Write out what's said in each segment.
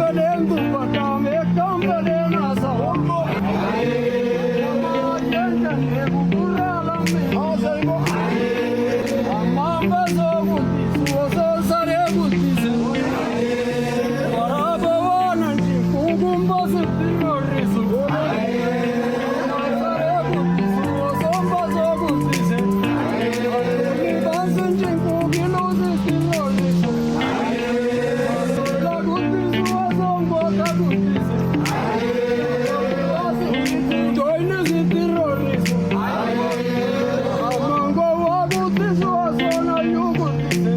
Fedheen dubbadhaa meeqaan fedheen haasawa. Ammaan basoo guddisu osoo saree guddise. Waraaba waan hanjifu gumbasitti horrisu. Saree guddisu osoo basoo guddise. Baansin jinkuu giluusitti horrisu. Lola guddisu osoo goota guddise. Joyni sitti rorrisu. Ammaan gowwaa guddisu osoo nayyuu guddise.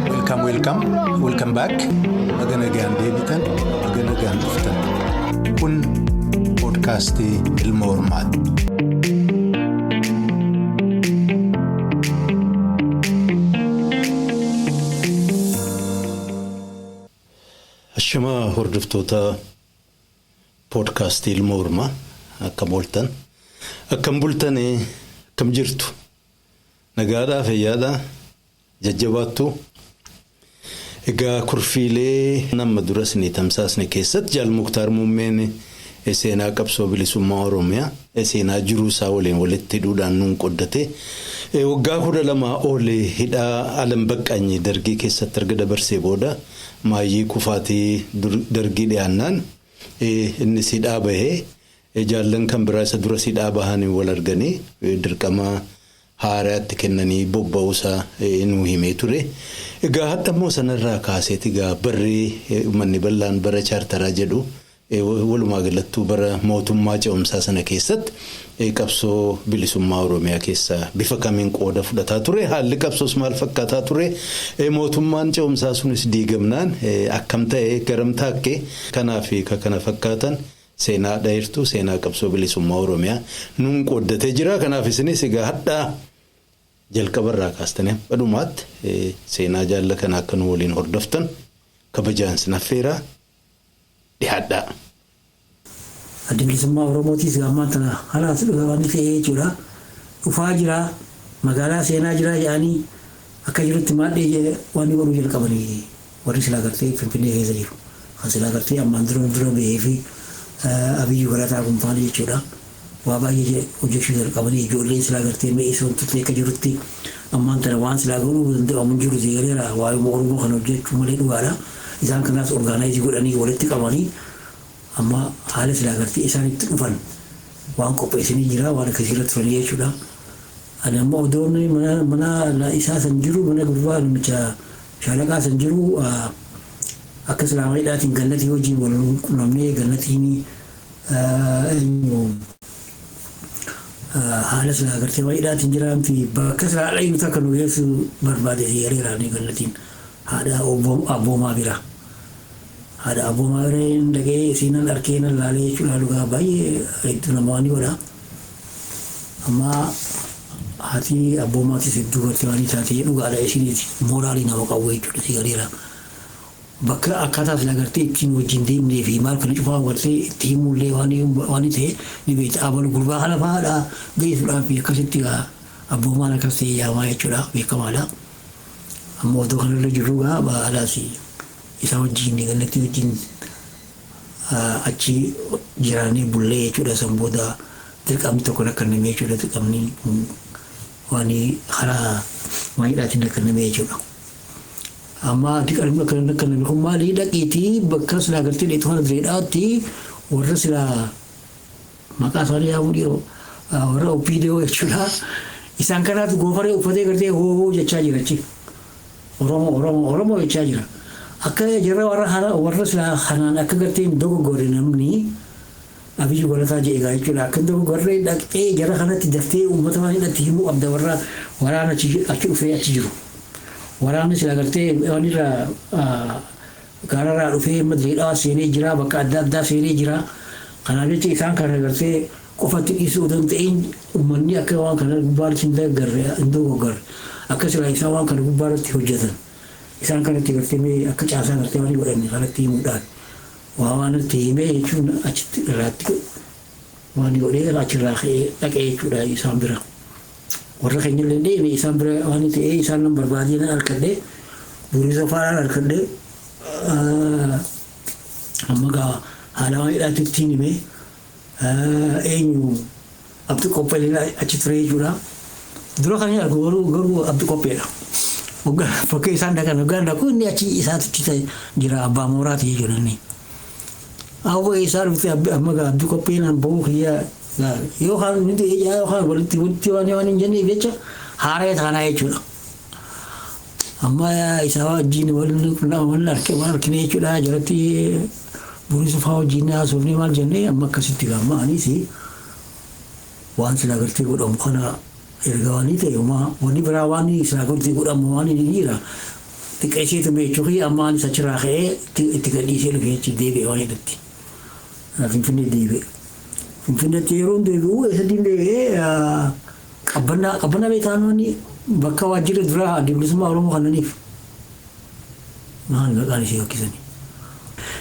Welcome, welcome, welcome back. Baga nagaan deebitan, baga nagaan dhuftan. Kun poodkaastii Ilma Hormaati. Ashamaa hordoftoota poodkaastii Ilma Hormaa akkam ooltan, akkam bultan, akkam jirtu. Nagaadhaa, fayyaadhaa, jajjabaattuu. Egaa kurfiilee nama dura isinii tamsaasne keessatti Jaal Muktaar Muummeen seenaa qabsoo bilisummaa Oromiyaa seenaa jiruu isaa waliin walitti hidhuudhaan nuun qoddate. Waggaa 12 ol hidhaa Alam Baqqaanyi dargii keessatti erga dabarsee booda maayyii kufaatii dargii dhiyaannaan innis hidhaa bahee jaallan kan biraa isa dura hidhaa bahanii wal arganii dirqama haaraatti kennanii bobba'uusaa nuu himee ture. Egaa hadha immoo sanarraa kaaseeti egaa barri uummanni bal'aan bara chaartaraa jedhu walumaa galattuu bara mootummaa ce'umsaa sana keessatti qabsoo bilisummaa Oromiyaa keessaa bifa kamiin qooda fudhataa ture, haalli qabsoos maal fakkaataa ture, mootummaan ce'umsaa sunis diigamnaan akkam ta'e, garam taakke, kanaa fi kana fakkaatan seenaa dheertuu seenaa qabsoo bilisummaa Oromiyaa nuun qooddatee jira. Kanaaf isinis egaa hadhaa jalqabarraa kaastanii hamma dhumaatti seenaa jaalla kana akka nu waliin hordoftan kabajaan sin affeeraa dhiyaadhaa. Addi Bilisummaa Oromootis ammaan tana haala waan ta'ee jechuudha. Dhufaa jira, magaalaa seenaa jira jedhanii akka jirutti maadhee waan godhuu jalqabanii warri silaa gartee Finfinnee keessa jiru. Kan silaa gartee ammaan dura dura bahee fi Abiyyi Galataa kun faana jechuudha. Waa baay'ee hojjechuu jalqabanii ijoolleen silaa gartee mi'eessuun turte akka jirutti ammaan tana waan silaa godhuu danda'amu jiru seereera waa'ee Oromoo kana hojjechuu malee dhugaadha. Isaan kanaas organize godhanii walitti qabanii amma haala silaa gartee isaan itti dhufan waan qopheessanii jira, waan akkasii irratti turanii jechuudha. Ani amma odoon mana isaa san jiru, mana gurbaa namicha shaalaqaa san jiru, akka silaa hidhaatiin Gannatii wajjin wal qunnamnee Gannatiin eenyu haala silaa gartee waan hidhaatiin jiraan fi bakka silaa dhaynu takka nu geessu barbaade seereeraanii Gannatiin haadha abboomaa bira. Haadha abboomaa bira hin dhaqee isiinan arkee nan laalee jechuudha, dhugaa baay'ee hedduu nama waan godha. Amma haati abboomaatis hedduu gartee waan taatee dhugaadha, isiniiti mooraalii nama qabu jechuudha si galeera. Bakka akkaataa silaa gartee ittiin wajjin deemnee fi maal kana cufaa gartee itti himullee waan ta'e ni beekta. Abalu gurbaa kana fa'aadha geessuudhaaf akkasitti abboomaan akkas ta'e yaamaa jechuudha, beekamaadha. Amma otoo kanarra jirru gaa alaas isa wajjin Gannatti wajjin achi jiraannee bullee jechuudha. San booda dirqamni tokko rakkanname jechuudha. Dirqamni waan karaa maayidhaatiin rakkanname jechuudha. Amma dirqamni akka rakkanname kun maali, dhaqiitii bakka silaa gartee dheetu kana direedhaatti warra silaa maqaa isaanii yaamuu dhiiroo warra OPDO jechuudha. Isaan kanaatu goofaree uffatee gartee hoo hoo jechaa jira achi. Oromoo, Oromoo, Oromoo jechaa jira. Akka jarra warra silaa kanaan akka gartee hin dogoggorre namni Abiyyi Galataa jedhe egaa jechuudha. Akka hin dogoggorre dhaqxee jara kanatti daftee uummata waan hidhatti himuu qabda, warra waraana achi dhufee achi jiru. Waraanni silaa gartee waan irraa gaararraa dhufee madriidhaa seenee jira, bakka adda addaa seenee jira. Kanaaf jecha isaan kana gartee qofatti dhiisuu otoo hin ta'in uummanni akka waan kana gubbaarratti hin daggarre, hin dogoggorre, akka silaa isaan waan kana gubbaarratti hojjetan isaan kanatti gartee mee akka caasaa gartee waan godhanne kanatti himuudhaan waa waan itti himee jechuun achitti irraatti waan godhee achirraa ka'ee dhaqee jechuudha isaan bira. Warra keenya illee deeme isaan bira waan ta'ee isaan nan barbaadee nan harkadhee burii sofaadhaan harkadhee amma gaa haala waan hidhaatti ittiin himee eenyu abdi qopheellee achi ture jechuudha. Dura kan argu garuu abdi qopheedha. Bakka isaan dhaqan hoggaan dhaqu inni achi isaatu achi jira abbaa mooraati jechuudha inni. Awwa isaa dhufte amma gaa abdi qopheen bahuu kiyyaa yookaan nuti yookaan walitti walitti waan waan hin jenneef jecha haaree taanaa jechuudha. Amma isaa wajjin wal argine jechuudha jalatti burii sufaa wajjin haasofnee maal jennee amma akkasitti gaamma anis waan silaa gartee godhamu kana erga waan ta'e homaa wanni biraa waan silaa gartee godhamu waan hin jira. Xiqqeesseetu beechuu fi amma anis achirraa ka'ee itti gadhiisee dhufe jechuun deebi'e waan hidhatti. Finfinnee deebi'e. Finfinneetti yeroo deebi'u eessatti deebi'ee qabbannaa qabbannaa beekamoonni bakka waajjirri duraa adda bilisummaa Oromoo kananiif maal maqaan ishee hokkisanii.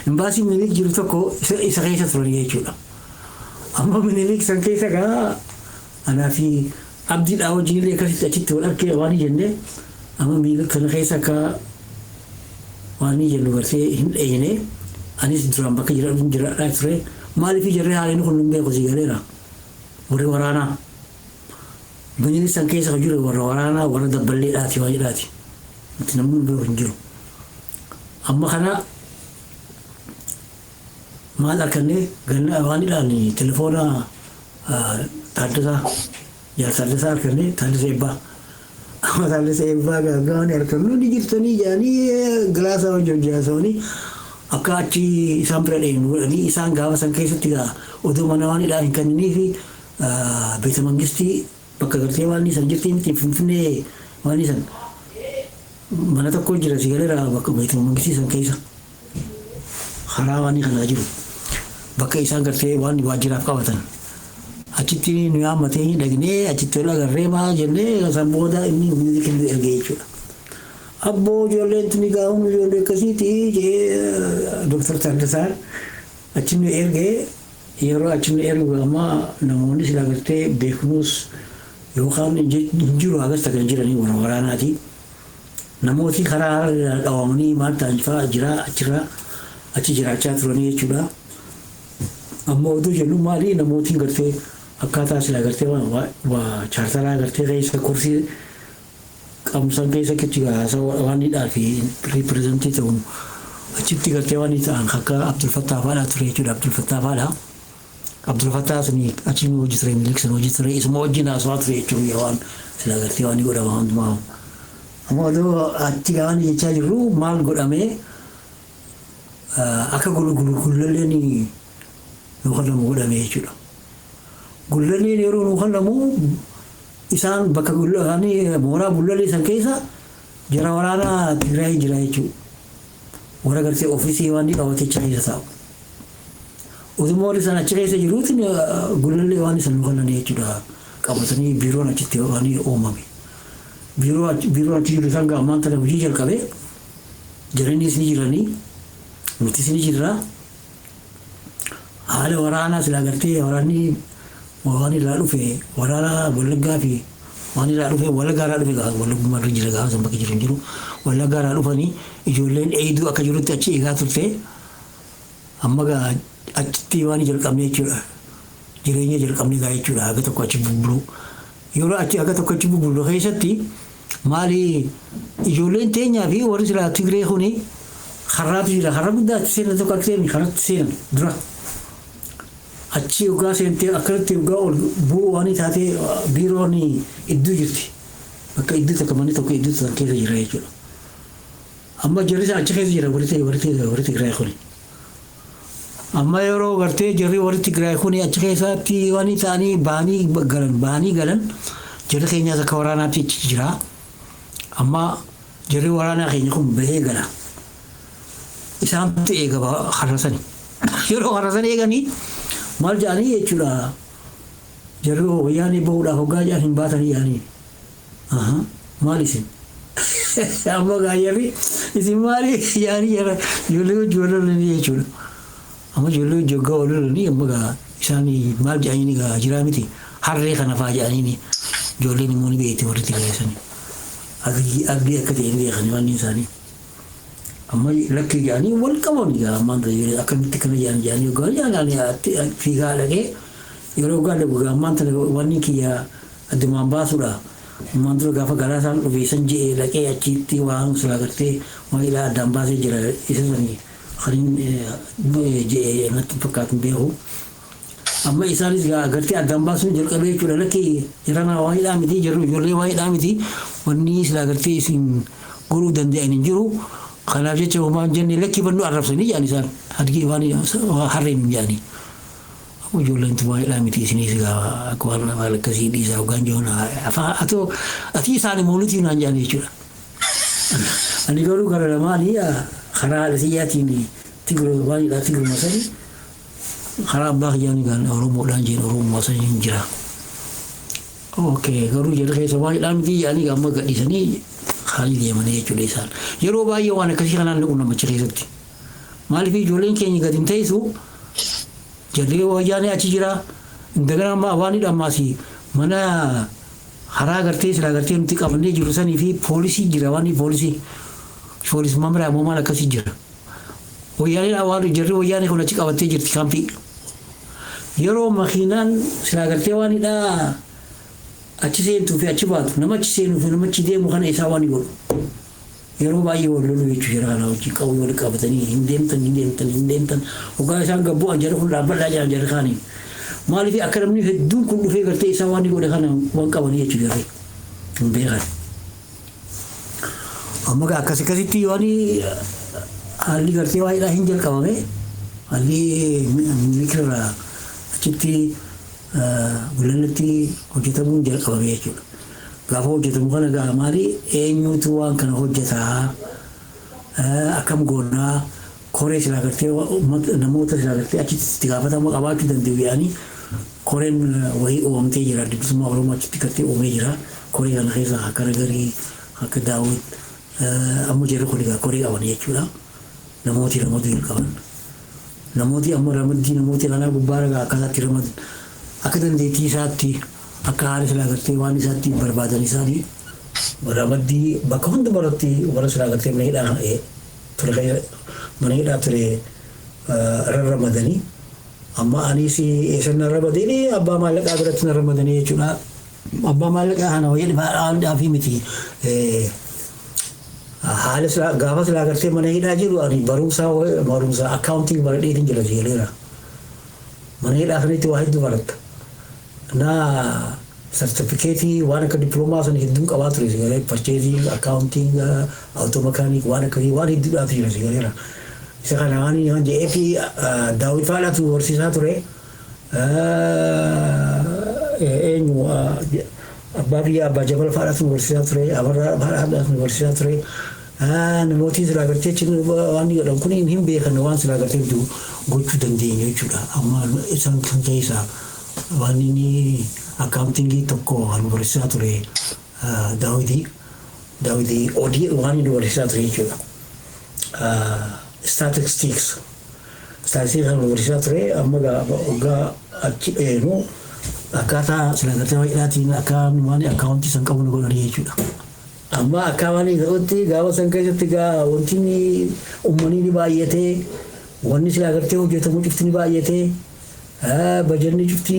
Imbaasii Minilik jiru tokko isa keessa turan jechuudha. Amma Minilik san keessa gaa anaa fi abdiidhaa wajjin illee akkasitti achitti wal argee waan jennee amma Minilik kana keessa akka waan jennu gartee hin dheeyne anis duraan bakka jiraadhaa ture maaliif jarree haaleen kun hin beeku si galeera warri waraanaa. Minilik san keessa kan jiru warra waraanaa warra dabballeedhaati waan jedhaati. Itti namni hin beeku hin jiru. Amma kana maal arganne ganna waan hidhaan telefoona Taaddasaa jaal Taaddasaa arganne Taaddasaa Eebbaa. Amma Taaddasaa Eebbaa gaagaa waan argannu ni jirtanii jaanii gilaasaa wajjin hojjaasanii akka achi isaan bira deemnu godhanii isaan gaafa san keessatti gaa oduu mana waan hidhaa hin kenninii fi beeta mangistii bakka gartee waan san jirti miti Finfinnee waan san mana tokko jira si galeera bakka beeta mangistii san keessa karaa waan kanaa jiru bakka isaan gartee waan waajjiraaf qabatan achitti nu yaammatee dhagnee achitti ol agarree maa jennee san booda inni miiziqii nu ergee jechuudha. Abboo ijoolleen tuni gaa'uun ijoollee akkasiiti jee Dooktar Taaddasaan achi nu ergee yeroo achi nu ergu amma namoonni sila gartee beeknuus yookaan hin jiru hagas takka hin jiranii warra waraanaati. Namooti karaa dhawamanii maal ta'an fa'aa jira achirraa achi jiraachaa turanii jechuudha. Amma oduu jennu maali namootiin gartee akkaataa sila gartee waa chaartaraa gartee keessa kursii qabsan keessa kichi waan hidhaa fi riipirezentii ta'uun achitti gartee waan ta'an akka Abdulfattaa fa'aadhaa ture jechuudha Abdulfattaa fa'aadhaa. Abdulfattaa suni achi hojii ture Minilik sun hojii ture isuma wajjin haasawaa ture jechuudha waan sila gartee waan godhama hundumaa. Amma oduu achi waan jechaa jirru maal godhamee akka gullalleen nu kennamu godhame jechuudha. Gullalleen yeroo nu kennamu isaan bakka mooraa gullallee san keessa jara waraanaa Tigraay jira jechuudha. Warra gartee ofiisii waan inni qabatee achi keessa taa'u. Utuma warri isaan achi keessa jiruutti gullallee waan isaan nu kennan jechuudha. Qabatanii biiroon achitti waan uumame. Biiroon achi jiru isaan ammaan tana hojii jalqabee jaranis ni jiranii nutis ni jirra. Haala waraanaa sila gartee waraanni waan irraa dhufe waraana Wallaggaa fi waan irraa dhufe Wallaggaa irraa dhufe gaafa Wallaggummaa irra jira gaafa san bakka jiru hin jiru Wallaggaa irraa dhufanii ijoolleen eegduu akka jirutti achi eegaa turte amma gaa achitti waan jalqabne jechuudha. Jireenya jalqabne gaa jechuudha haga tokko achi bubbulu. Yeroo achi haga tokko achi bubbulu keessatti maali ijoolleen teenyaa fi warri silaa Tigree kuni karraatu jira karra guddaa achi seenan tokko achi seenan karratti seenan dura. Achi hoggaa seentee akkanatti hoggaa ol bu'uu waan taatee biiroon iddoo jirti. Bakka iddoo tokko manni tokko iddoo tokko keessa jira jechuudha. Amma jarri achi keessa jira warri Tigraay kuni. Amma yeroo gartee jarri warri Tigraay kuni achi keessatti waan ta'anii bahanii galan jarri keenyaas akka waraanaatti achi jira. Amma jarri waraanaa keenya kun bahee gala. Isaantu eega har'a sani. Yeroo har'a sani eeganii maal jedhanii jechuudha. Jarri wayyaanii bahuudhaaf hoggaa jedhan hin baatanii jedhanii. Maal isin? Amma gaa jarri isin maali jedhanii jara ijoollee hojii wal lolanii jechuudha. Amma ijoollee hojii hoggaa wal lolanii amma gaa isaan maal jedhanii gaa jiraa miti harree kana fa'aa jedhanii Ijoolleen immoo ni beekti warri Tigraay sani. Abdii akka ta'e ni beekani waan isaanii. Amma lakkii jedhanii wal qaban egaa ammaan tana akkamitti kana jedhan jedhanii hoggaa jedhan fiigaa dhaqee yeroo hoggaa dhaqu egaa ammaan tana wanni kiyya addumaan baasuudha. Ammaan dura gaafa garaa isaan dhufe san je'ee dhaqee achitti waan silaa gartee waan ilaa addaan baasee jira isa sanii kan je'ee natti fakkaatu beeku. Amma isaanis gartee addaan baasuun jalqabee jechuudha lakkii jarana waa hidhaa miti jarru ijoollee waa hidhaa miti wanni silaa gartee isin godhuu danda'an hin jiru. Kanaaf jecha homaa hin jenne lakkii bannuu arrabsanii jedhan isaan harki waan harreen jedhanii. Ijoolleen tun waa hidhaa miti isinis akka waan maal akkasii dhiisaa hoggaan jiruun afaan atoo ati isaan immoo nuti naan jedhan jechuudha. Ani garuu gara lamaanii karaa haadha tiyyaatiin Tigree waan hidhaa Tigruma sanii karaa abbaa kiyyaan gaan Oromoodhaan jeen Oromummaa sanii hin jira. Okay garuu jarri keessa waan hidhaa miti jedhanii amma gadhiisanii haalli deemanii jechuudha isaan. Yeroo baay'ee waan akkasii kanaan ni qunnama achi keessatti. Maaliif ijoolleen keenya gadi hin teessu jarri wayyaanee achi jira. Indagana amma waan hidhamaas mana karaa gartee silaa gartee nuti qabannee jiru sanii fi poolisii jira waan poolisii. Poolis mamiraa immoo maal akkasii jira. Wayyaanee waan jarri wayyaanee kun achi qabattee jirti kaampii. Yeroo makiinaan silaa gartee waan hidhaa achi seentuu fi achi baatu nama achi seenuu fi nama achi deemu kana isaa waan godhu. Yeroo baay'ee wal lolu jechuudha jara kana wajjin qawwee wal qabatanii hin deemtan hin deemtan hin deemtan hoggaa isaan gabbu'an jara kun dhaabbadhaa jedhan jara kaaniin. Maaliif akka namni hedduun kun dhufee gartee isaa waan godhe kana waan qabanii jechuudha jarri hin beekan. Amma gaa akkas akkasitti waan haalli gartee waa'eedhaa hin jalqabame haalli mikirraa achitti Gullalletti hojjetamuun jalqabame jechuudha. Gaafa hojjetamu kana gaa maali eenyutu waan kana hojjetaa akkam goonaa koree silaa gartee namoota silaa gartee achitti itti gaafatama qabaachuu danda'u jedhanii koreen wayii uumamtee jira. Adda Bilisummaa Oromoo achitti gartee uumee jira. Koree kana keessa akka Nagarii, akka Daawit amma jarri kun egaa koree qaban jechuudha. Namooti ramaduu jalqaban. Namooti amma ramaddii namooti kanaa gubbaa ragaa akkaataa itti ramadan akka dandeettii isaatti akka haala silaa gartee waan isaatti barbaadan isaanii ramaddii bakka hundumarratti warra silaa gartee mana hidhaa ture mana hidhaa ture rarramadanii amma anis eessa na ramadanii abbaa maallaqaa biratti na ramadanii jechuudha. Abbaa maallaqaa kana wayii dhaafii miti. Haala silaa gaafa silaa gartee mana hidhaa jiru ani barumsa barumsa accounting baradheetiin jira jeeleera. Mana hidhaa kanatti waa hedduu baratta. Na sartifikeetii waan akka diploomaa sana hedduun qabaa ture sigalee purchasing, accounting, auto mechanic waan akkasii waan hedduudhaatu jira sigaleera. Isa kana waan waan jedhee fi Daawit faadhaatu barsiisaa ture. Eenyu abbaa biyya abbaa jabal faadhaatu barsiisaa ture. Abarraa faadhaatu barsiisaa ture. Namooti silaa gartee waan jedhan kun hin beekan waan silaa gartee gochuu dandeenyu jechuudha. Amma isaan kan keessaa waan inni accountingii tokko kan barsiisaa ture Daawwitii. Daawwitii odii waan inni barsiisaa ture jechuudha. Statistics. Statistics kan barsiisaa ture amma waggaa achi dheenu akkaataa silaa gartee wayiidhaatiin akka waan accountii san qabu nu godhanii jechuudha. Amma akka waan ta'utti gaafa san keessatti gaa wanti uummanni ni baay'atee wanni silaa gartee hojjetamu cufti ni baay'atee bajanni cufti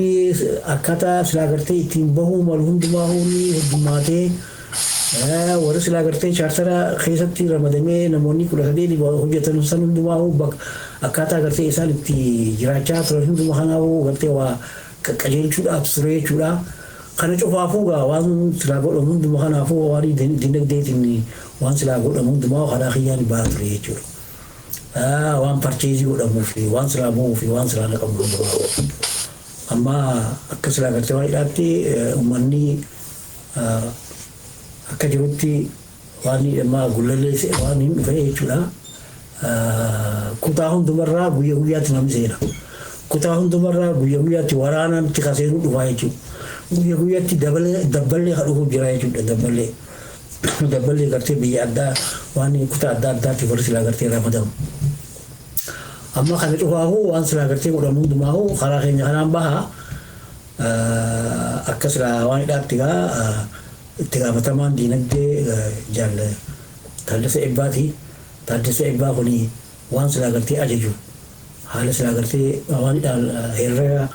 akkaataa silaa gartee ittiin bahuu malu hundumaa ni heddummaatee warri silaa gartee chaartara keessatti ramadamee namoonni 18 hojjetan san hundumaa akkaataa gartee isaan itti jiraachaa turan hundumaa kanaafuu gartee waa qajeelchuudhaaf ture jechuudha. Kana cufaafuu gaa waan silaa godhamu hundumaa kanaafuu waan dinagdeetiin waan silaa godhamu hundumaa karaa kiyyaan bahaa ture jechuudha. Waan purchase godhamuu fi waan silaa bahuu fi waan silaa naqamu hundumaa. Amma akka silaa gartee waan hidhaatti uummanni akka jirutti waan amma Gullallee waan hin dhufe jechuudha. Kutaa hundumarraa guyya guyyaatti namni seena. Kutaa hundumarraa guyya guyyaatti waraanaan tika seenuu dhufaa jechuudha. Guyya guyyaatti dabballee kan dhufuuf jira jechuudha dabballee. Dabballee gartee biyya addaa waan kutaa adda addaatti warri silaa gartee ramadamu. Amma kana cufaafuu waan silaa gartee godhamu hundumaafuu karaa keenya kanaan baha. Akkas waan hidhaatti gaa itti gaafatamaan diinagdee jaal Taaddasa Eebbaati. Taaddasa Eebbaa kun waan silaa gartee ajaju haala silaa gartee waan hidhaan herrega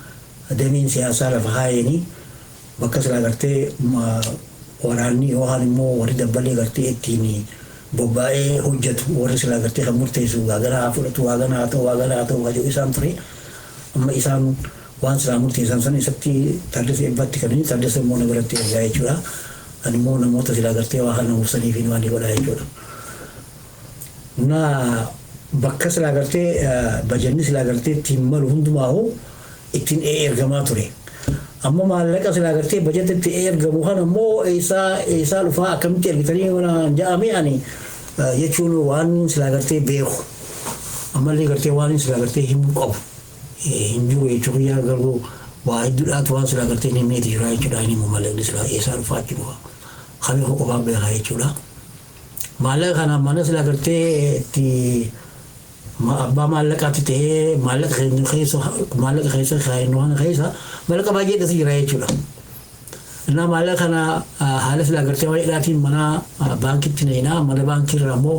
dameen siyaasaa lafa kaayanii bakka silaa gartee waraanni yookaan immoo warri dabbalee gartee ittiin bobba'ee hojjetu warri silaa gartee kan murteessu waaganaa haa fudhatu, waaganaa haa ta'u, waaganaa haa ta'u hajuu isaan ture. Amma isaan waan silaa murteessan sana isatti Taaddasa Eebbaatti kennanii, Taaddasa immoo na biratti ergaa jechuudha. Ani immoo namoota silaa gartee waa kana mursanii fi waan godhaa jechuudha. Na bakka silaa gartee bajanni silaa gartee ittiin malu hundumaa'u ittiin ergamaa ture. Amma maallaqa silaa gartee bajata itti ergamu kana immoo eessaa eessaa dhufaa, akkamitti ergitanii mana ja'ame, ani jechuun waan silaa gartee beeku. Ammallee gartee waan silaa gartee himuu qabu hin jiru jechuun yaa garuu waa hedduudhaatu waan silaa gartee hin himneeti jira jechuudha. Inni immoo maallaqni silaa eessaa dhufaa achi dhufa. Kamii qofaan beekaa jechuudha. Maallaqa kana mana silaa gartee itti abbaa maallaqaatti ta'ee maallaqa keessa maallaqa keessa kaa'innu kana keessa maallaqa baay'eedhatu jira jechuudha. Innaa maallaqa kana haala silaa gartee wayiidhaatiin mana baankitti neenaa, mana baankii irraa immoo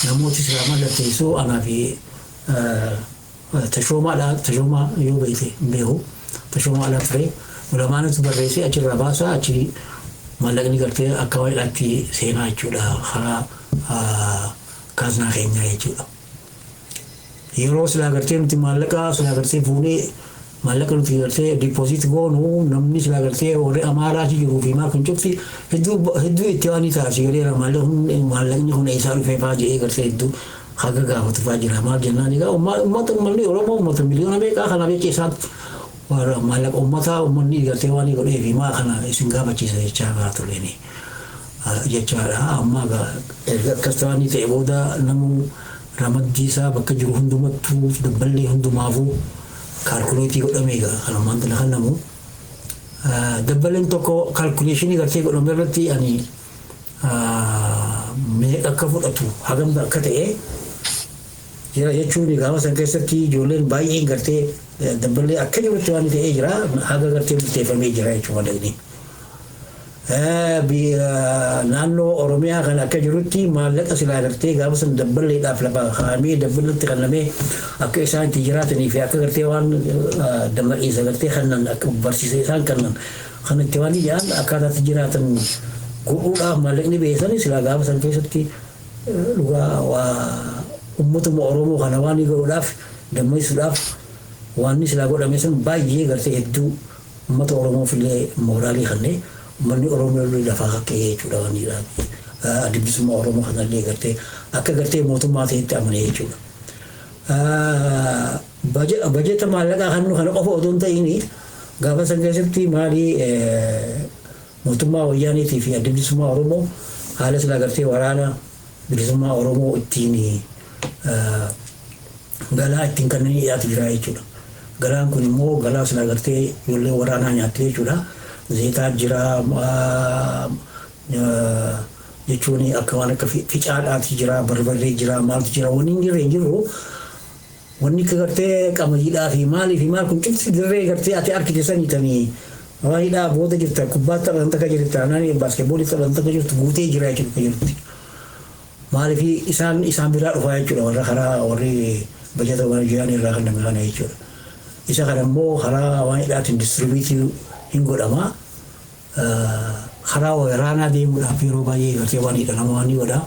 namooti silaa mallatteessu anaa fi Tashoomaadha. Tashoomaa yoo beekte hin beeku. Tashoomaadha ture. Lamaanitu barreessee achirraa baasaa, achi maallaqni gartee akka wayiidhaatti seenaa jechuudha, karaa kaaznaa keenyaa jechuudha. Yeroo silaa gartee nuti maallaqa silaa gartee fuunee maallaqa nuti gartee deposit goonu, namni silaa gartee warri Amaaraa achi jiruu fi maal kun cufti hedduu hedduu itti waan ta'a si galeera, maallaqni kun eessaa dhufee faa jedhee gartee hedduu haga gaafatu faa jira. Maal jennaan, egaa uummata, uummanni Oromoo uummata miliyoona meeqaa kanaaf jecha isaan maallaqa uummataa uummanni gartee waan godhee fi maa kana isin gaafachiisa jechaa gaa tureni jechaadha. Amma erga akkas ta'anii ta'e booda namuu ramaddii isaa bakka jiru hundumattuu dabballee hundumaafuu calculate godhamee egaa kan ammaan tana kennamu. Dabballeen tokko calculation gartee godhame irratti ani meeqa akka fudhatu, hagam akka ta'e jira jechuun, gaafa san keessatti ijoolleen baay'een gartee dabballee akka jirutti waan ta'ee jira, haga gartee murteeffamee jira jechuudha maallaqni. Naannoo Oromiyaa kan akka jirutti maallaqa silaa gartee gaafa san dabballeedhaaf lafa kaa'amee dabballeetti kennamee akka isaan itti jiraatanii fi akka gartee waan dammaqiinsa gartee kennan, akka barsiisa isaan kennan kan itti waan ijaan akkaataatti jiraatan godhuudhaaf maallaqni beeksani silaa gaafa san keessatti dhugaa waa uummatuma Oromoo kana waan godhuudhaaf dammaisuudhaaf waan silaa godhame sun baay'ee gartee hedduu uummata Oromoof illee mooraalii kennee, uummanni Oromoo illee lafaa kakka'ee jechuudha, waan Adda Bilisummaa Oromoo kanallee gartee akka gartee mootummaa ta'etti amanee jechuudha. Bajeta maallaqaa kan kana qofa odoo hin ta'in, gaafa san keessatti maalii mootummaa wayyaaniitii fi Adda Bilisummaa Oromoo haala silaa gartee waraana bilisummaa Oromoo ittiin galaa ittiin kanneen dhiyaatu jira jechuudha. Galaan kun immoo galaa silaa gartee ijoollee waraanaa nyaatti jechuudha. Zeetaa jira jechuun akka waan akka ficaadhaati jira, barbarree jira, maaltu jira, wanni hin jirre hin jiru. Wanni akka gartee qamadiidhaa fi maalii fi maal kun cufti dirree gartee ati harkite saniitanii waanidhaa booda jirta, kubbaa taphatan takka jirta, naani baaskeetboolii taphatan takka jirtu guutee jira jechuudha jirti. Maaliif isaan isaan biraa dhufaa jechuudha, warra karaa warri bajata waan irraa kenname kana jechuudha. Isa kana immoo karaa waan hidhaatiin distribute hin godhama. Karaa waraanaa deemuudhaaf yeroo baay'ee gartee waan hidhanama waan ni godha.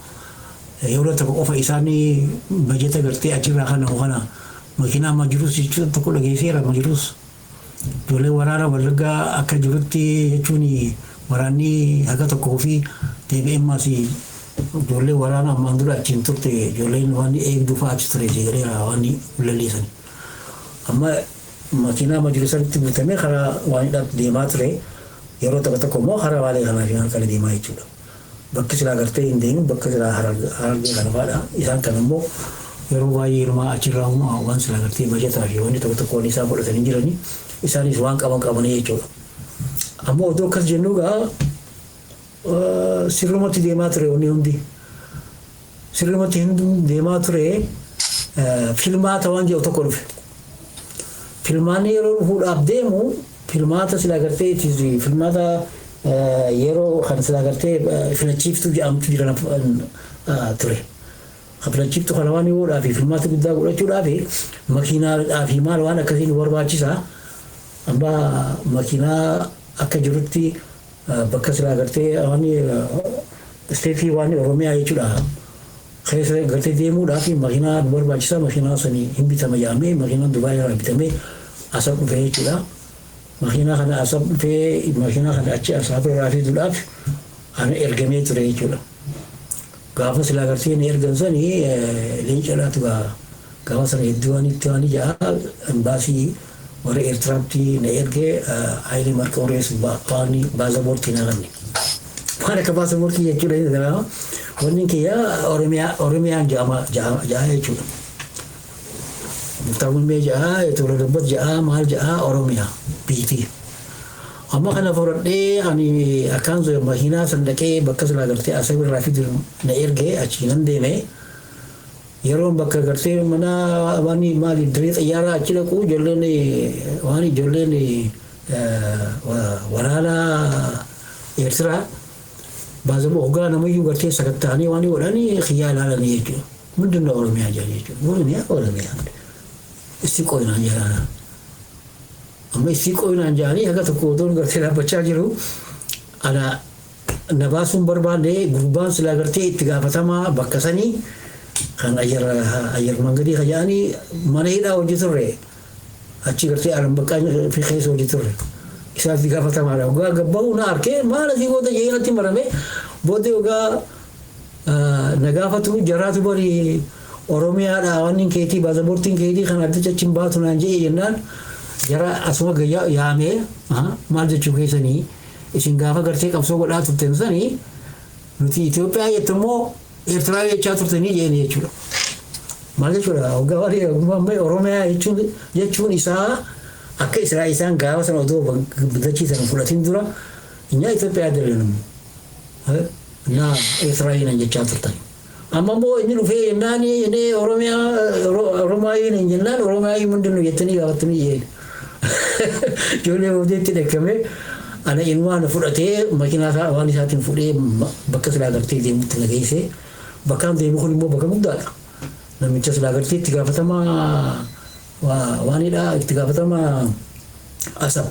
Yeroo tokko qofa isaan bajata gartee achirraa kennamu kana makiinaa amma jirus jechuun tokko dhageesseera amma jirus. Ijoollee waraana Wallaggaa akka jirutti jechuun waraanni haga tokkoo fi deebi'ee ammas ijoollee waraana ammaan dura achiin turte, ijoolleen waan eegduu fa'aa achi ture jedheera waan lallisan. Amma makiinaa amma jiru sanitti guutamee karaa waan hidhaatti deemaa ture, yeroo tokko tokko immoo karaa Baalee kanaa fi kana deemaa jechuudha. Bakki silaa gartee hin deemin bakka silaa Harargee kana fa'aadha. Isaan kan immoo yeroo baay'ee ilmaa achirraa waan silaa gartee bajataa fi wanni tokko tokko wanni isaan fudhatanii jiranii isaanis waan qaban qabanii jechuudha. Ammoo odoo akkas jennu gaa sirrumatti deemaa ture wanni hundi. Sirrumatti deemaa ture, filmaata waan jedhu tokko dhufe. Filmaanni yeroo dhufuudhaaf deemu Filmaata silaa gartee filmaata yeroo kan silaa gartee filachiiftuu jedhamtu jira ture. Filachiiftuu kana waan godhaa fi filmaata guddaa godhachuudhaaf makiinaadhaa fi maal waan akkasii nu barbaachisa. Amma makiinaa akka jirutti bakka silaa gartee waan isteetii waan Oromiyaa jechuudha. Keessa gartee deemuudhaaf makiinaa nu barbaachisa. Makiinaa sanii hin bitama yaamee makiinaan Dubaay irraa bitamee asa dhufee jechuudha. Makiinaa kana asa dhufee makiinaa kana achi asaa irraa fiduudhaaf ana ergamee ture jechuudha. Gaafa silaa gartee ni ergan sanii leencadhaatu gaafa sana hedduu waan itti waan ijaa embaasii warra Eertiraatti na ergee Hayilee Marqorees waan baasaboortii na kanne. Waan akka baasaboortii jechuudha. Wanni kiyya Oromiyaan ja'a jechuudha. Muftaa Gulmee ja'a, Tola Gabbat ja'a, maal ja'a Oromiyaa biitii. Amma kana fudhadhee ani akkaan makiinaa san dhaqee bakka silaa gartee Asab irraa fidu na ergee achi nan deeme. Yeroon bakka gartee mana waan maali dirree xayyaaraa achi dhaqu ijoolleen waan ijoolleen waraana Eertiraa baasaboo hoggaa namayyuu gartee sakatta'anii waan godhanii xiyyaa ilaalanii jechuudha. ምንድን ነው ኦሮሚያ jedhan jechuudha. Oromiyaa Oromiyaa. Isti qoynaan jedhana. Amma isti qoynaan jedhanii haga tokko otoon gartee dhaabbachaa jiru ana na baasuun barbaanne gurbaan silaa gartee itti gaafatamaa bakka sanii kan ayyar mangadii ka jedhanii mana hidhaa hojii turre achi gartee alambaqqaa fi keessa hojii turre. Isaatti gaafatamaadha. Hoggaa gabbaa'uu na arkee maal asii booda jee natti marame booddee hoggaa na gaafatu jaraatu bari Oromiyaadha wanni keetii baasaboortiin keetii kan adda achiin baatu naan jee jennaan jara asuma yaamee maal jechuu keessanii isin gaafa gartee qabsoo godhaa turtan sanii nuti Itoophiyaa jettu immoo Eertiraa jechaa turtanii jeen jechuudha. Maal jechuudha hoggaa waan Oromiyaa jechuun isaa akka Israa'el isaan gaafa sana odoo dachii sana fudhatin dura እኛ ኢትዮጵያ አይደለንም እና ኤርትራዊ ነን jechaa turtan. Amma immoo inni dhufee jennaan እኔ ኦሮሚያ ኦሮማዊ ነኝ jennaan ኦሮማዊ ምንድን ነው jettanii gaafatanii jeen. Ijoollee booddeetti dheekkamee ana ilmaan fudhatee makiinaa isaa waan isaatiin fuudhee bakka silaa gartee deemutti na geesse. Bakkaan deemu kun immoo bakka guddaadha. Namicha silaa gartee itti gaafatamaa waanidha itti gaafatamaa Asab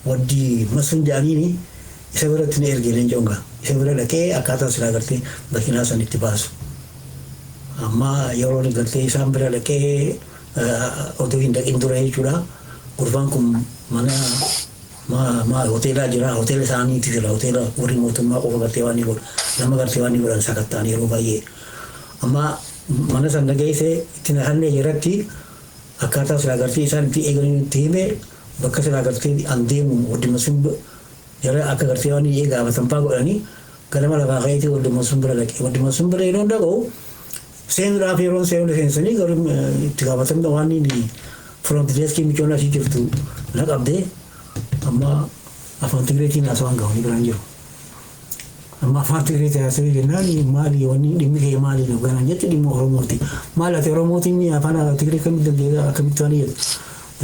waddi Masfin jedhaniini isa biratti na erge leencoon gaa isa bira dhaqee akkaataa silaa gartee makiinaa san itti baasu. Amma yeroo gartee isaan bira dhaqee odoo hin dhaqin dura jechuudha. Gurbaan kun mana ma hoteelaa jira, hoteela isaaniitu jira, hoteela warri mootummaa qofa gartee waan ni godhu nama gartee waan ni godhan sakattaan yeroo baay'ee. Amma mana san dhageesse itti naqannee jiratti akkaataa silaa gartee isaan itti eeganii itti hime bakka silaa gartee an deemu waddima sun jara akka gartee waan ni gaafatan faa godhanii ganama lafaa ka'eetii waddima sun bira dhaqe. Waddima sun bira yeroo dhaqu seenuudhaaf yeroon seenuu seensanii garuu itti gaafatamni waan inni front deskii micoon asii jirtu na qabdee amma afaan Tigreetiin haasawaan gahu ni biraan jiru. Amma afaan Tigreetiin haasawee jennaan maali wanni dhimmi kee maali nu ganaan jette dhimma Oromooti. Maali ati Oromootiin afaan Tigree kamitti dandeessa akkamitti waan jedhu.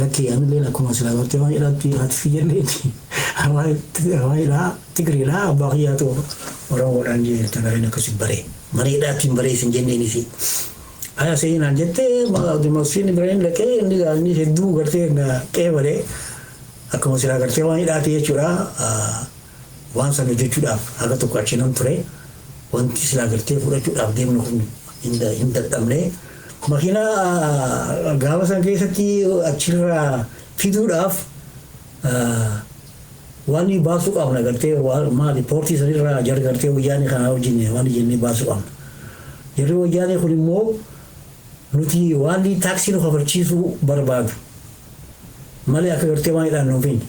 Lakki anillee akkuma silaa gartee waan jedhaatti haati fi jenneeti. Afaan Tigreedha abbaa kiyyaatu Oromoodhaan jee tanaayin akkasi baree. Mana hidhaatti hin bareessin jenneenisi. Haya seenaan jettee Masiin Ibrahim dhaqee inni inni hedduu gartee na qeebalee akkuma silaa gartee waan hidhaati jechuudha. Waan sana hojjechuudhaaf haga tokko achi nan ture. Wanti silaa gartee fudhachuudhaaf deemnu kun hin dadhabne. Makiinaa gaafa san keessatti achirraa fiduudhaaf waan baasuu qabna gartee maali poortii sanirraa jara gartee wayyaanee kanaa wajjin waan jennee baasuu qabna. Jarri wayyaanee kun immoo nuti waan taaksii nu kafalchiisuu barbaadu malee akka gartee waan hidhaan nuuf hin.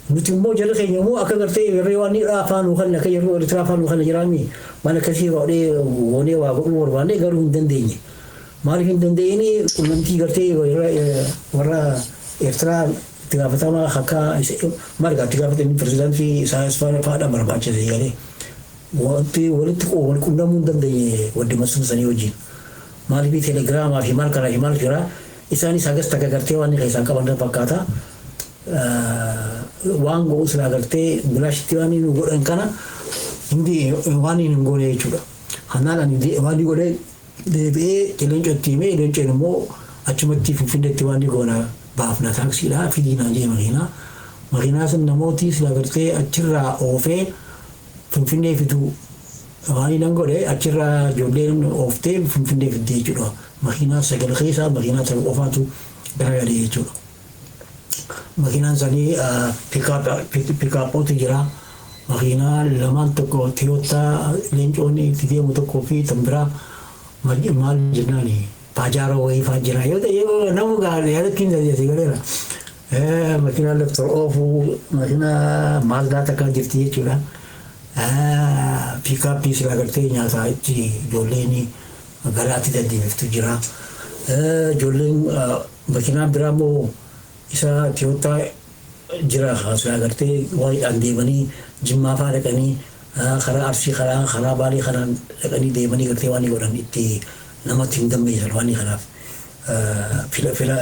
Nuti immoo jarri keenya immoo akka gartee jarri waan hidhaa afaan nu kan akka jarri Eertiraa afaan nu kana jiraami waan akkasii godhee goonee waa godhuu barbaanne garuu hin dandeenye. Maaliif hin dandeenye? Qunnamtii gartee warra Eertiraa itti gaafatamaa akka maal itti gaafatanii pirezidaantii Isaayyaas fa'aadhaan barbaachise galee wanti walitti wal qunnamuu hin dandeenye waddi sanii wajjin. Maaliif telegiraamaa fi maal kanaa fi maal jira isaanis hagas takka gartee waan keessaan qaban fakkaata. Waan godhu silaa gartee bilaashitti waan inni godhan kana hindi waan hin goone jechuudha. Kanaan ani waan godhee deebi'ee Leencootti himee, Leencoon immoo achumatti Finfinneetti waan goona baafna, taaksiidha fidii naan jee makiinaa. Makiinaa sun namooti silaa gartee achirraa oofee Finfinnee fiduu waan nan godhe, achirraa ijoolleen ooftee Finfinnee fiddee jechuudha. Makiinaa 9 keessaa makiinaa 7 qofaatu garagalee jechuudha. Makiinaan sanii pickupoota jira. Makiinaa lamaan, tokko Toyota Leencoon itti deemu tokkoo fi tan biraa maal jennaani, Pajero wayii fa'aa jira. Yoo ta'e namu gaarii yaadatti hin dandeessi galeera. Makiinaa laftor oofuu, makiinaa Mazdaa takka jirti jechuudha. Pickupii silaa gartee nyaataa itti ijoolleen galaatti deddeebiftu jira. Ijoolleen makiinaan biraa immoo isa Toyota jira, silaa gartee wayiidhaan deemanii Jimmaa fa'aa dhaqanii, karaa Arsii, karaa Baalee kanaan dhaqanii deemanii gartee waan godhan itti namatti hin dammeessan waan kanaaf,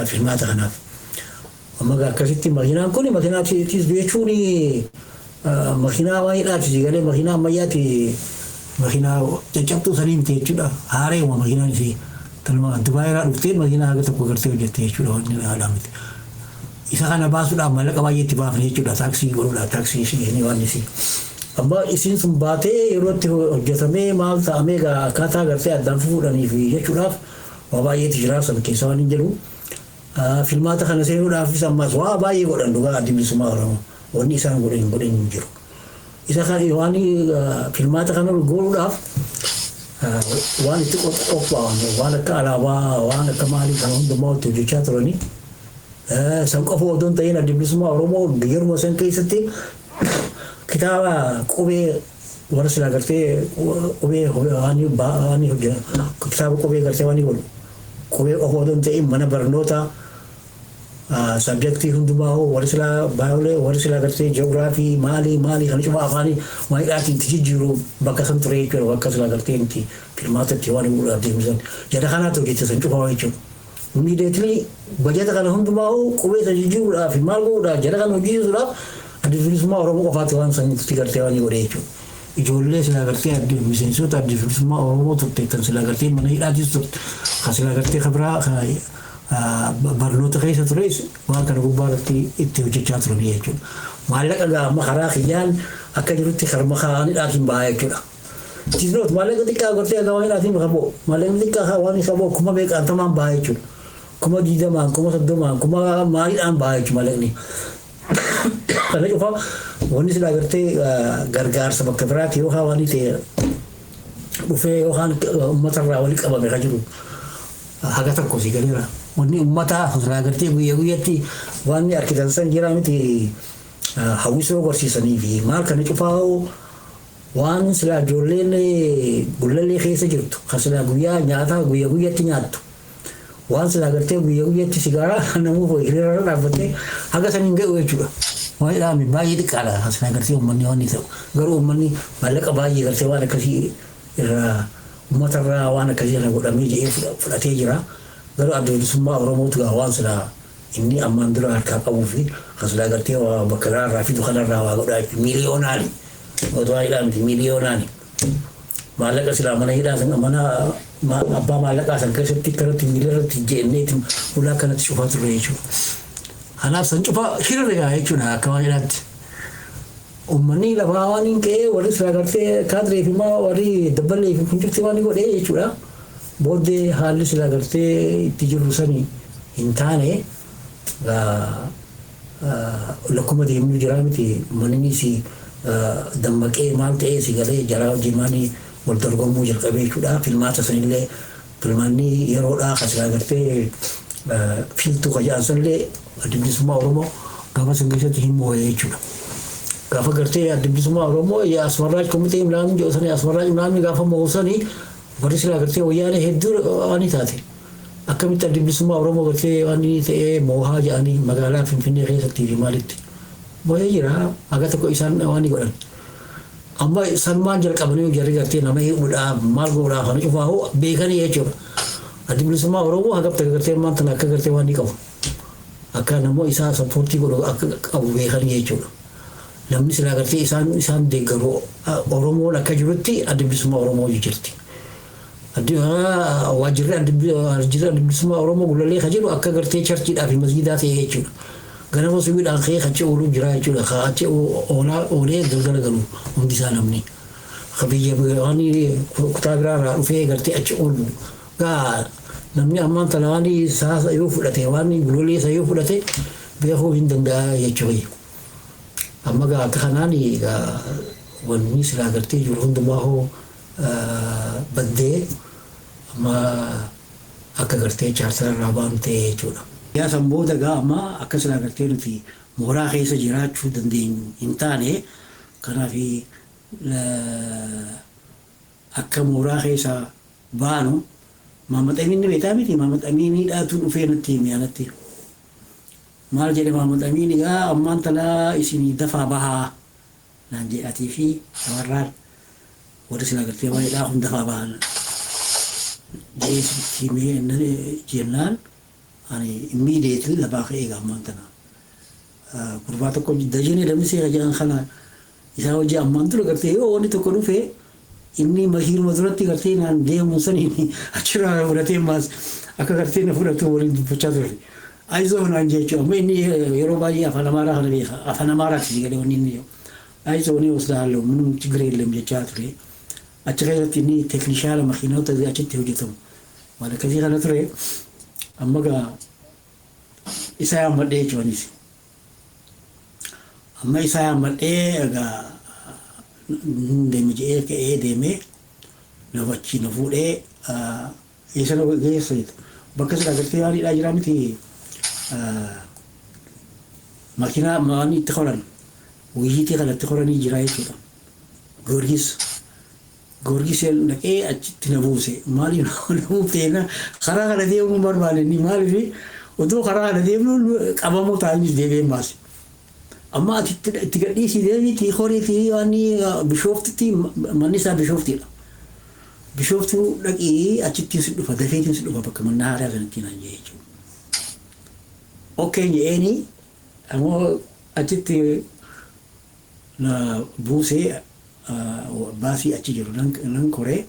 filmaata kanaaf. Amma akkasitti makiinaan kun makiinaa jechuun makiinaa wayiidhaati galee, makiinaa ammayyaati, makiinaa caccabtuu sanii miti jechuudha. Haareema makiinaan isii tanuma Dubaay irraa dhuftee makiinaa haga tokko gartee hojjette jechuudha, wanni haadhaa miti. Isa kana baasuudhaaf maallaqa baay'ee itti baafne jechuudha, taaksii godhuudhaaf, taaksii ishee waan isii. Amma isiin sun baatee yeroo itti hojjetamee maal ta'amee akkaataa gartee addaan fuudhanii fi jechuudhaaf waa baay'eetu jira san keessa waan hin jedhu. Filmaata kana seenuudhaafis ammas waa baay'ee godhan dhugaa Addi Bilisummaa Oromoo, wanni isaan godhan hin godhin hin jiru. Isa kan waan filmaata kana godhuudhaaf waan itti qophaa'an, waan akka alaabaa, waan akka maalii kana hundumaa itti hojjechaa turanii. San qofa odoo hin ta'in, Addi Bilisummaa Oromoo yeruma san keessatti kitaaba qubee warra silaa gartee qubee waan kitaaba qubee gartee waan godhu, qubee qofa odoo hin ta'in, mana barnoota subjectii hundumaa, warri silaa biology, warri silaa gartee ji'oogiraafii, maalii maalii kana cufa afaanii waayidhaatiin itti jijjiiru bakka san ture jechuudha, bakka silaa gartee itti filmaata itti waan godhuudhaaf deemsan jala kanaatu hojjete san cufa jechuudha. Immediately bajata kana hundumaa qubee san jijjiiruudhaaf, maal godhuudhaaf, jala kana hojjechuudhaaf Adda Bilisummaa Oromoo qofaatti waan san itti gartee waan godhe jechuudha. Ijoollee silaa gartee miseensota Adda Bilisummaa Oromoo turte, kan silaa gartee mana hidhaatis turte, kan silaa gartee kabiraa barnoota keessa tures, waan kana gubbaa irratti itti hojjechaa turanii jechuudha. Maallaqa gaa amma karaa kiyyaan akka jirutti karma kaa'aniidhaatiin bahaa jechuudha. It maallaqa xiqqaa gartee waan hidhaatiin qaboo, maallaqa xiqqaa waan qaboo kuma meeqaantamaan bahaa jechuudha. 20,000, 30,000, kuma maaliidhaan bahaa jechuudha maallaqni. Kana cufa wanni silaa gartee gargaarsa bakka biraatti yookaan waan ta'e dhufee yookaan uummatarraa walii qabame kan jiru haga tokko si galeera. Wanni uummataa silaa gartee guyyaa guyyaatti waan argitan san jira miti, hawwisoo agarsiisanii fi maal kana cufaa, waan silaa ijoolleen Gullallee keessa jirtu kan silaa guyyaa nyaataa guyyaa guyyaatti nyaattu, waan silaa gartee guyyaa guyyaatti sigaaraa namuu hiriirarra dhaabbattee haga san hin ga'u jechuudha. Waan jedhame baay'ee xiqqaadha silaa gartee uummanni waan ta'u. Garuu uummanni maallaqa baay'ee gartee waan akkasii irraa uummatarraa waan akkasii kana godhamee jedhee fudhatee jira. Garuu Adda Bilisummaa Oromootu waan silaa inni ammaan dura harkaa qabuu fi kan silaa gartee waa bakka biraarraa fidu kanarraa waa godhaa jechuudha. Miiliyoonaani. Otoo hidhaa miti, miiliyoonaani. Maallaqa silaa mana hidhaa sana, mana abbaa maallaqaa san keessatti kanatti miilarratti jeenneeti ulaa kanatti cufaa turre jechuudha. Kanaaf san cufa hirre gaa jechuudha akka waan hidhaatti. Uummanni lafaa waan hin qe'ee warri silaa gartee kaadiree fi maa warri dabballee fi kuncifti waan godhee jechuudha. Booddee haalli silaa gartee itti jirru sani hin taane, lakkuma deemnu jira miti, uummanni si dammaqee maal ta'ee si galee jaraa hojii maanii wal dorgommuu jalqabee jechuudha. Filmaata sanillee, filmaanni yeroodhaa kan silaa gartee filtuu kan jedhan sanillee Adda Bilisummaa Oromoo gaafa san keessatti hin moo'ee jechuudha. Gaafa gartee Adda Bilisummaa Oromoo asmarraaj komitee ምናምን jedhu sanii, asmarraaj ምናምን gaafa moo'u sanii, warri silaa gartee Wayyaanee hedduu waan taate. Akkamitti Adda Bilisummaa Oromoo gartee waan ta'ee moohaa jedhanii magaalaa Finfinnee keessatti fi maalitti. Moo'ee jira, haga tokko isaan waan godhan. Amma sanumaan jalqabanii jarri gartee nama hidhuudhaaf, maal godhuudhaaf kana cufaa beekanii jechuudha. Adda Bilisummaa Oromoo hagam takka gartee ammaan tana akka gartee waan ni qabu. Akka namoo isaa support godhu akka qabu beekanii jechuudha. Namni silaa gartee isaan deeggaru Oromoon akka jirutti Adda Bilisummaa Oromoo jirti. Waajjirri Adda Bilisummaa Oromoo Gullallee kan jedhu akka gartee churchiidhaa fi masgiidaa ta'e jechuudha. Ganama subiidhaan ka'ee achi ooluu jira jechuudha. Achi oolee galgala galu hundi isaa namni. Akka biyya waan kutaa biraarraa dhufee gartee achi oolu. Gaa namni ammaan tana waan isaa yoo fudhate, waan Gullallee isa yoo fudhate, beekuu hin danda'a jechuudha. Amma gaa akka kanaan gaa wanni silaa gartee jiru hundumaa hoo baddee amma akka gartee charter irraa baanu ta'e jechuudha. Yaa san booda gaa amma akka silaa gartee nuti mooraa keessa jiraachuu dandeenyu hin taane. Kanaaf akka mooraa keessa baanu Maamad Amiin ni beektaa miti? Maamad Amiiniidhaatu dhufee natti hime anatti. Maal jedhe Maamad Amiin? Egaa ammaan tana isinii dafaa bahaa naan jedhe, atii fi shamarraan warri silaa gartee waa'eedhaa kun dafaa bahan jedhee sitti himee jennaan, ani immediately lafaa ka'ee egaa ammaan tana. Gurbaa tokko Dajenee Damisee ka jedhan kana isaa hojii ammaan dura gartee yoo wanni tokko dhufe inni makiinuma duratti gartee naan deemu saniin achirraa na fudhatee maas akka gartee na fudhatu waliin dubbachaa turre. Ayizoo naan jechuudha. Amma inni yeroo baay'ee afaan Amaaraa kana beeka. Afaan Amaaraati si galee wanni inni jedhu. Ayizoo ni ወስዳለሁ ምንም ችግር የለም jechaa ture. Achi keessatti inni teeknishaala makiinota achitti hojjetamu. Waan akkasii kana ture. Amma gaa isa yaammadhee jechuunis. Amma isa yaammadhee egaa deeme jedhee ka'ee deemee lafa achi na fuudhee eessa na geessa jettu. Bakka silaa gartee waanidhaa jira miti, makiinaa waan itti qoran wuyyiitii kana itti qoranii jira jechuudha. Goorgis. Goorgis dhaqee achitti na buuse. Maaliif na buufte? Karaa kana deemuu barbaade inni. Maaliif otoo karaa kana deemnu qabamuu ta'anii deebi'een baase. Amma ati itti gadhiisii deebiitii horiitii waan Bishooftutti, manni isaa Bishooftiidha. Bishooftuu dhaqii achitti si dhufa, dafeetiin si dhufa bakka manna haaraa sanatti naan jee jechuudha. Okay je'eeni ammoo achitti na buusee baasii achi jiru nan koree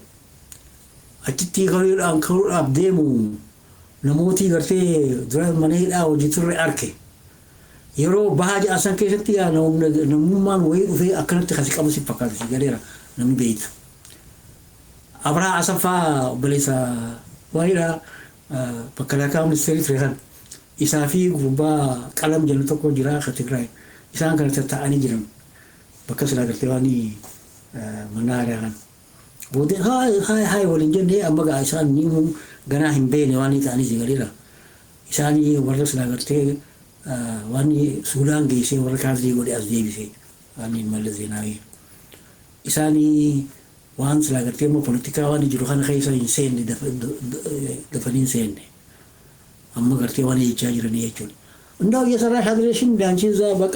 achitti koruudhaan koruudhaaf deemu namooti gartee dura mana hidhaa hojii turre arke. Yeroo bahaa ja'a san keessatti yaa namummaan wayii dhufee akkanatti kasi qabu si fakkaata, si galeera namni beeytu. Abrahaa Asaffaa obboleessa waayidha makalaakaa ministeerii ture kan isaa fi gurbaa qalam jedhu tokko jira ka Tigraay, isaan kana tatta'anii jiran bakka silaa gartee waan mana haaraa kan. Booddee haay haay haay waliin jennee amma gaa isaan ni ganaa hin beekne waan ta'anii si galeera. Isaan warra silaa gartee waan Suudaan geessee warra kaasii godhe as deebisee waan Mallas Zeenaawii. Isaan waan silaa gartee immoo poolitikaa waan jiru kana keessa hin seenne, dafanii hin seenne. Amma gartee waan jechaa jiranii jechuudha. እንደው እየሰራሽ አድረሽም አንቺ እዛ በቃ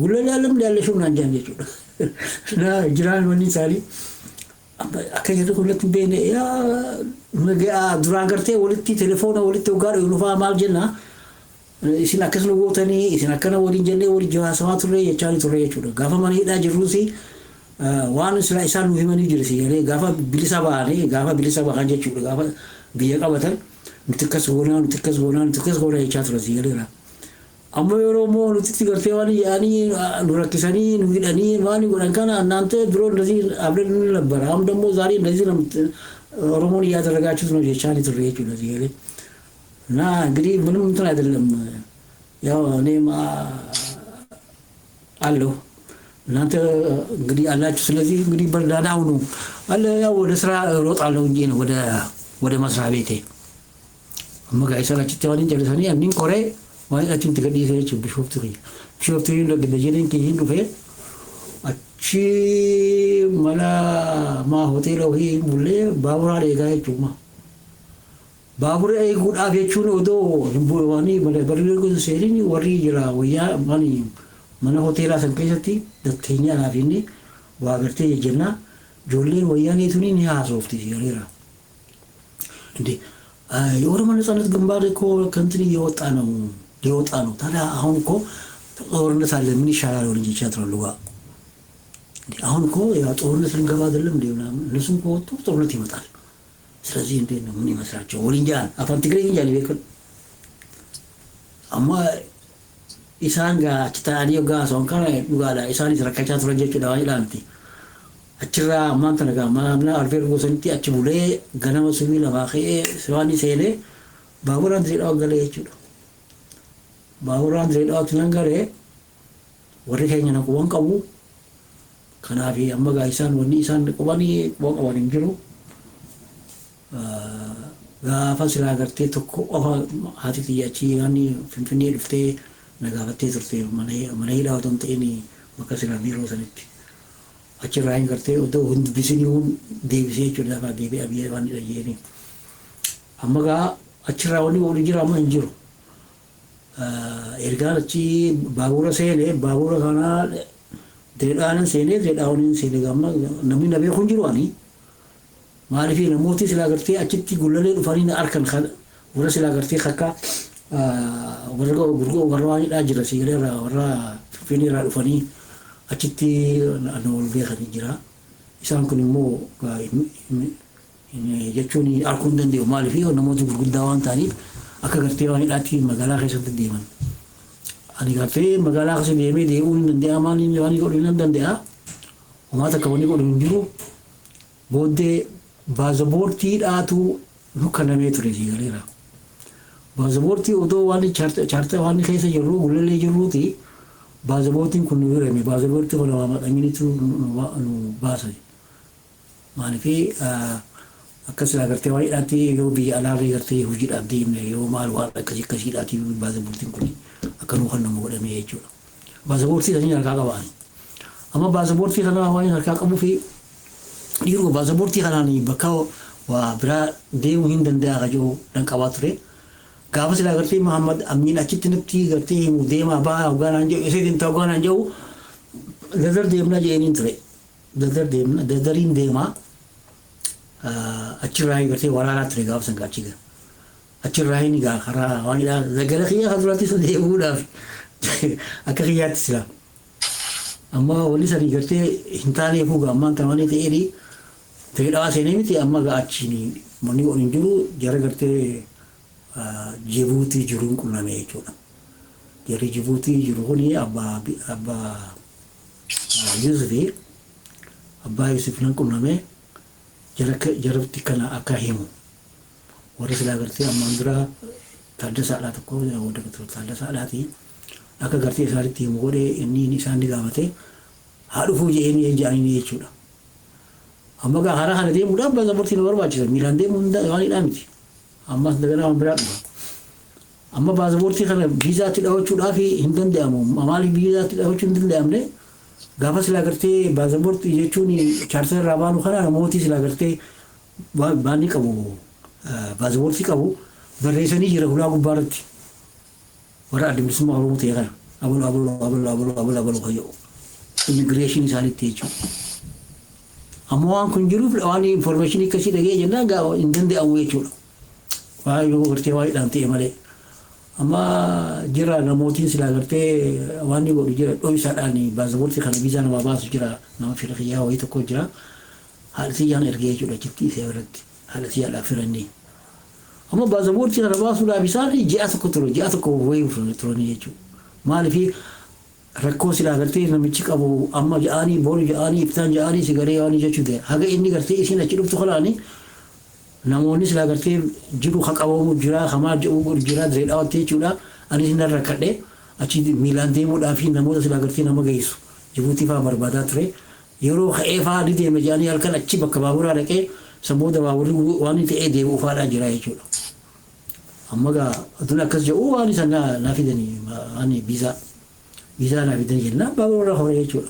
ጉለሌ ያለም ያለሽው ምናምን ጃን jechuudha. Jiraan wanni isaanii akka jedhu walitti hin beekne yaa duraan gartee walitti telefoona walitti hoggaa dhuyinu fa'aa maal jenna, isin akkasuma gootanii isin akkana waliin jennee waliin haasawaa turre jechaa turre jechuudha. Gaafa mana hidhaa jirruus waan sila isaan nu himanii jiru si galee gaafa bilisa ba'anii, gaafa bilisa ba'an jechuudha, gaafa biyya qabatan nuti akkas goonaa, nuti akkas goonaa, nuti akkas goonaa jechaa ture si galeera. Amma yeroo immoo nuti gartee waan yaa'anii nu rakkisanii nu hidhanii waan godhan kana እናንተ ድሮ እንደዚህ አብረን ነበር፣ አሁን ደግሞ ዛሬ እንደዚህ ነው ኦሮሞን እያደረጋችሁት ነው jechaa turre jechuudha si galee. እና እንግዲህ ምንም እንትን አይደለም። ያው እኔም አለሁ፣ እናንተ እንግዲህ አላችሁ። ስለዚህ እንግዲህ በርዳና ሁኑ አለ። ያው ወደ ስራ እሮጣለሁ እንጂ ነው ወደ መስሪያ ቤቴ። Amma gaa isaan achitti waan hin jallisanii annin qoree waan achitti gadhiisee jechuudha Bishooftuu kiyya. Bishooftuu jedheen kiyyiin dhufee achi mana maa hoteela wayii bullee baaburaan eegaa jechuudha. Baabura eeguudhaaf jechuun odoo waan barri seeniin warri jira wayyaa mana hoteelaa san keessatti datteenyaadhaaf inni waa gartee jennaa ijoolleen wayyaanii tuni ni haasofti galeera. እንዴ የኦሮሞ ነጻነት ግንባር እኮ ከእንትን እየወጣ ነው ሊወጣ ነው። ታዲያ አሁን እኮ ጦርነት አለ፣ ምን ይሻላል? ወልጅ ይቻትራሉ ጋ አሁን እኮ ያ ጦርነት ልንገባ አይደለም እንዴ ምናምን፣ እነሱም ከወጡ ጦርነት ይመጣል። ስለዚህ እንዴት ነው ምን ይመስላቸው? ወልንጃን አፋን ትግሬ እንጃን ቤከ amma isaan gaa achi taa'anii hoggaa haasa'an kana dhugaadha. Isaanis rakkachaa turan jechuudha waan jedhamti. Achirraa ammaan tana gaa mana alfeer gosanitti achi bulee ganama subii lafaa ka'ee waan seenee baaburaan diree dhawaa galee jechuudha. Baaburaan diree dhawaatti nan galee warri keenya na quban qabu. Kanaaf amma gaa isaan wanni isaan qubanii quban qaban hin jiru. Gaafa silaa gartee tokko qofa haati xiyya achii waan Finfinnee dhuftee na gaafattee turte mana hidhaa otoo hin ta'in bakka silaa biiroo sanitti. Achirraa hin gartee otoo hin dubbisin deebisee jechuudha lafaa deebi'aa biyya waan jedhanii. Amma gaa achirraa wanni godhu jira amma hin jiru. Ergaan achi baabura seenee baabura kanaa direedhaan seenee direedhaan seenee amma namni na beeku hin jiru ani. Maaliif namooti silaa gartee achitti gullallee dhufanii na arkan warra silaa gartee akka warra warra waan hidhaa jira siigalee irraa warra Finfinnee irraa dhufanii achitti na wal beekanii jira. Isaan kun immoo jechuun arguu hin danda'u maaliif namoota gurguddaa waan ta'aniif akka gartee waan hidhaatti magaalaa keessatti deeman. Ani gartee magaalaa keessa deemee deebi'uu hin danda'a maal waan godhuu hin danda'a. Homaa takka wanni godhu hin jiru. Booddee baasaboortiidhaatu nu kennamee ture siigaleera. Baasaboortii otoo waan chaartaa waan keessa jirru gullallee jirruuti baasaboortiin kun nu hirame baasaboortii kun waa maxxaninitu nu baase. Maaliif akkas agartee waan hidhaatti yoo biyya alaarra gartee hojiidhaaf deemne yoo maal waan akkasii akkasiidhaati baasaboortiin kun akka nu kennamu godhame jechuudha. Baasaboortii sanii harkaa qabaan. Amma baasaboortii kana waan harkaa qabuu fi dhiiruma baasaboortii kanaan bakka waa biraa deemuu hin danda'a kajoo dan qabaa ture. Gaafa silaa gartee Muhammad Amiin achitti natti gartee himu deemaa baa hoggaanaan jedhu isee deemtaa hoggaanaan jedhu dadar deemnaa jedhaniin ture. Dadar deemna dadariin deemaa achirraa gartee waraanaa ture gaafa san achi gara. Achirraa inni gaa karaa waan hidhaa gara kiyyaa kan duraatti sun deemuudhaaf akka kiyyaatti silaa. Amma wanni sanii gartee hin taaneefuu gaa ammaan tan wanni ta'eeni ta'ee seenee miti amma gaa achiin manni godhu hin jiru jara gartee Jibuutii jiruun qunname jechuudha. Jarri Jibuutii jiru kuni abbaa Yusufi abbaa Yusuf nan qunname jaratti kana akka himu. Warra silaa gartee ammaan dura Taaddasaadhaa tokko Taaddasaadhaati akka gartee isaanitti himu godhee inni isaan ni gaafate haa dhufuu jedhanii jedhanii jechuudha. Amma gaa karaa kana deemuudhaaf baasaboortii nu barbaachisa. Miilaan deemuu waan hidhaa miti. Ammas daganaa waan biraa dhufa. Amma baasaboortii kana viizaatti dhawachuudhaaf hin danda'amu. Maaliif viizaatti dhawachuu hin danda'amne? Gaafa silaa gartee baasaboortii jechuun chaartara irraa baanu kana namooti silaa gartee baanni qabu baasaboortii qabu barreessanii jira hulaa gubbaarratti. Warra adda bilisummaa Oromoo ta'e kana abalu abalu abalu abalu abalu abalu kan jedhu immigireeshinii isaaniitti jechuudha. Amma waan kun jiruuf waan infoormeeshinii akkasii dhagee jennaan gaa hin danda'amu jechuudha. Waan yoo gartee waan hidhaan ta'e malee. Amma jira namootiin silaa gartee waan inni godhu jira dho'isaadhaan baasaboortii kana viizaa namaa baasu jira nama fira kiyyaa wayii tokko jira. Haadha siyyaan ergee jechuudha achitti isee biratti haadha siyyaadhaaf firannee. Amma baasaboortii kana baasuudhaaf isaan ji'a tokko ture ji'a tokko wayii turanii jechuudha. Maaliif rakkoo silaa gartee namichi qabu amma ja'anii boru ja'anii iftaan ja'anii sigaree waan jechuudha. Haga inni gartee isiin achi dhuftu kanaani namoonni silaa gartee jiru ha qabamu jira hamaa jedhu jira diree jechuudha. Anis hin rakkadhe achi miilaan deemuudhaaf namoota silaa gartee nama geessu Jibuutii fa'aa barbaadaa ture. Yeroo ka'ee fa'aa ni deeme jedhanii halkan achi bakka baaburaa dhaqee sammuu baaburri waan ta'ee deebi'u fa'aadhaa jira jechuudha. Amma gaa aduun akkas jedhu waan isa naa fidanii waan viizaa viizaa naa fidanii jennaan baabura irra horee jechuudha.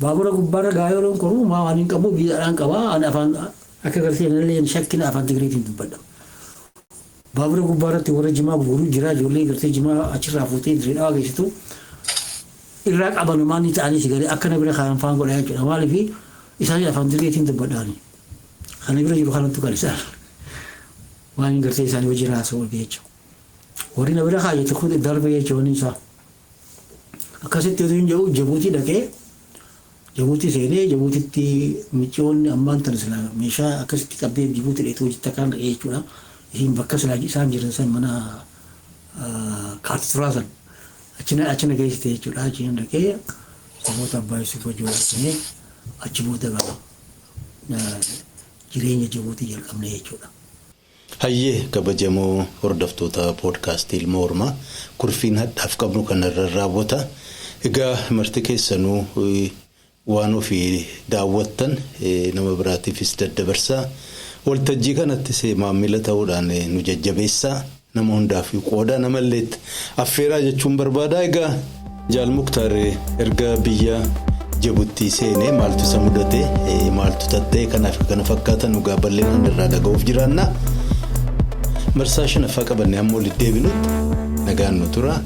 Baabura gubbaarra gaa yeroo koru maa waan hin qabu viizaadhaan qabaa ani afaan akka gartee illee shakkina afaan Tigreetiin dubbadha. Baabura gubbaarratti warra jimaa gurguru jira ijoollee gartee jimaa achirraa fuutee dirree dhawaa geessitu irraa qaban maan ni ta'anii si galee akkana bira kaan faan godhaa jechuudha. Maaliif isaan afaan Tigreetiin dubbadhaani. Kana bira jiru kanattu kan isaan waan gartee isaanii wajjin haasa'u jechuudha. Warri na bira kaayyate kun darbe jechuun isaa. Akkasitti utuu hin jiru Jabuutii dhaqee, Jabuutii seenee, Jabuutitti micoonni ammaan tana sila meeshaa akkasitti qabdee Jabuutii dheetuu hojjetta kan dhaqee jechuudha. Isiin bakka silaa isaan jiran san, mana kaarturaa san achina geessite jechuudha. Achina dhaqee namoota abbaa Yuusuf wajjin wal achi booda jireenya Jabuutii jalqabne jechuudha. Hayyee, kabajamoo hordoftoota poodkaastii Ilma Hormaa, kurfiin hadhaaf qabnu kanarra raawwata. Egaa marti keessanuu waan ofii daawwattan nama biraatiifis daddabarsaa. Waltajjii kanattis maamila ta'uudhaan nu jajjabeessaa. Nama hundaaf qooda, namallee affeeraa jechuun barbaada. Egaa Jaal Muktaar erga biyya Jabuutii seenee maaltu isa mudate, maaltu tattee, kanaaf kana fakkaatan dhugaa bal'inaan irraa dhaga'uuf jiraanna. Marsaa shanaffaa qabannee amma walitti deebinutti nagaan nu tura.